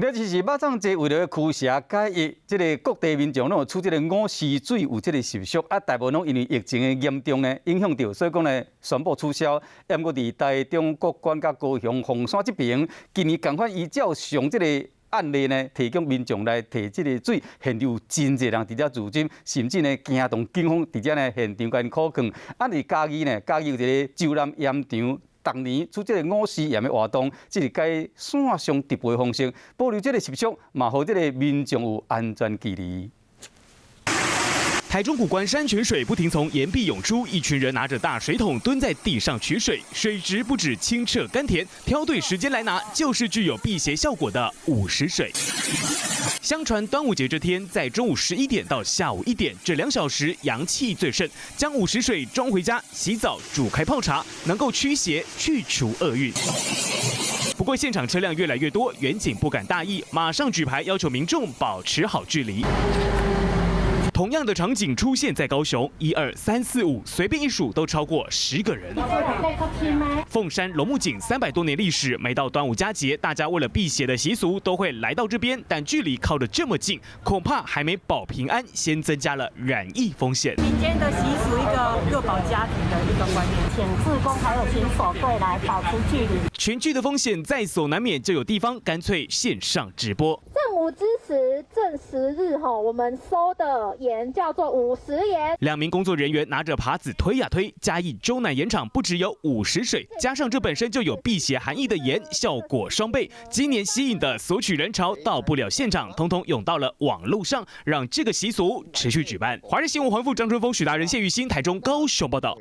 這就是肉粽節為著驅邪解疫，這个各地民眾攏有取這个午時水有這个習俗，啊，大部分攏因為疫情的嚴重呢影響著，所以講呢宣布取消。毋過佇台中國關佮高雄鳳山這爿，今年仝款依照上這个案例呢，提供民眾來提這个水，現場有真濟人佇遮自斟，甚至呢驚動警方佇遮呢現場共𪜶苦勸。啊，佇嘉義呢，嘉義有一个洲南鹽場。逐年出這个午時鹽的活動，這是改線上直播方式，保留這个習俗，嘛予這个民眾有安全距離。台中谷關山泉水不停從岩壁湧出，一群人拿着大水桶蹲在地上取水，水質不止清澈甘甜，挑對時間來拿，就是具有辟邪效果的午時水。相傳端午節這天，在中午11點到下午1點這2小時，陽氣最盛，將午時水裝回家洗澡、煮開泡茶，能夠驅邪、去除厄運。不過現場車輛越來越多，員警不敢大意，馬上舉牌要求民眾保持好距離。同樣的場景出現在高雄，一二三四五，隨便一數都超過10個人。鳳山龍目井300多年歷史，每到端午佳節，大家為了辟邪的習俗，都會來到這邊，但距離靠得這麼近，恐怕還沒保平安，先增加了染疫風險。民間的習俗，一個六保家庭的一個觀念，請志工還有請守隊來保持距離。群聚的風險在所難免，就有地方乾脆線上直播。正午之時，正時日吼，我們收的鹽叫做午時鹽。兩名工作人員拿着耙子推呀推，嘉義洲南鹽場不只有午時水，加上這本身就有辟邪含義的鹽，效果雙倍。今年吸引的索取人潮到不了現場，通通湧到了網路上，讓這個習俗持續舉辦。華視新聞黃富張春峰、許達仁、謝玉新，台中高雄報道。